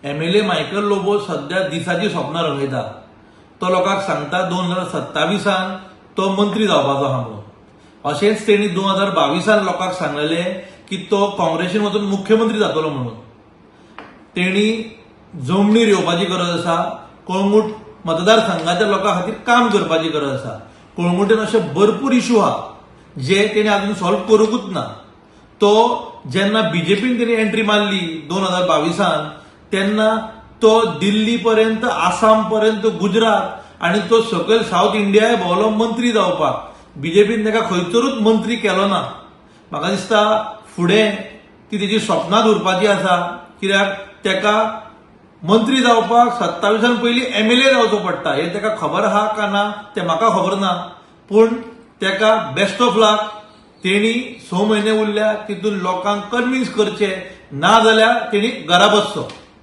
MLA Michael Lobo सध्या दिसाची स्वप्नां रंगयता. तो लोकांक सांगता 2027आन तो मंत्री जावपाचो आहा म्हणून. अशेंच तेणी 2022आन लोकांक सांगलेलें की तो काँग्रेसीन वचून मुख्यमंत्री जातलो म्हणून. तेणी जमनीर येवपाची गरज आसा. कळंगूट मतदारसंघाच्या लोकां खातीर काम करपाची गरज आसा. कळंगूटेन अशे भरपूर इशू आहा जे तेणी अजून सॉल्व करूंकूच ना. तो जेन्ना बीजेपीन तेणी एंट्री मारली 2022आन, तेन्ना तो दिल्ली पर्यंत, आसाम पर्यंत, गुजरात आनी तो सकयल सावथ इंडियाय भोंवलो मंत्री जावपाक. बीजेपीन ताका खंयसरूच मंत्री केलो ना. म्हाका दिसता फुडें ती तेजी स्वप्नां उरपाची आसा, कित्याक ताका मंत्री जावपाक 27आन पयलीं एमएलए जावचो पडटा. हें ताका खबर आहा का ना तें म्हाका खबर ना, पूण ताका बेस्ट ऑफ लक. तेणी 6 म्हयने उरल्या, तितून लोकांक कन्विन्स करचे, ना जाल्यार तेणी घरा बसचो.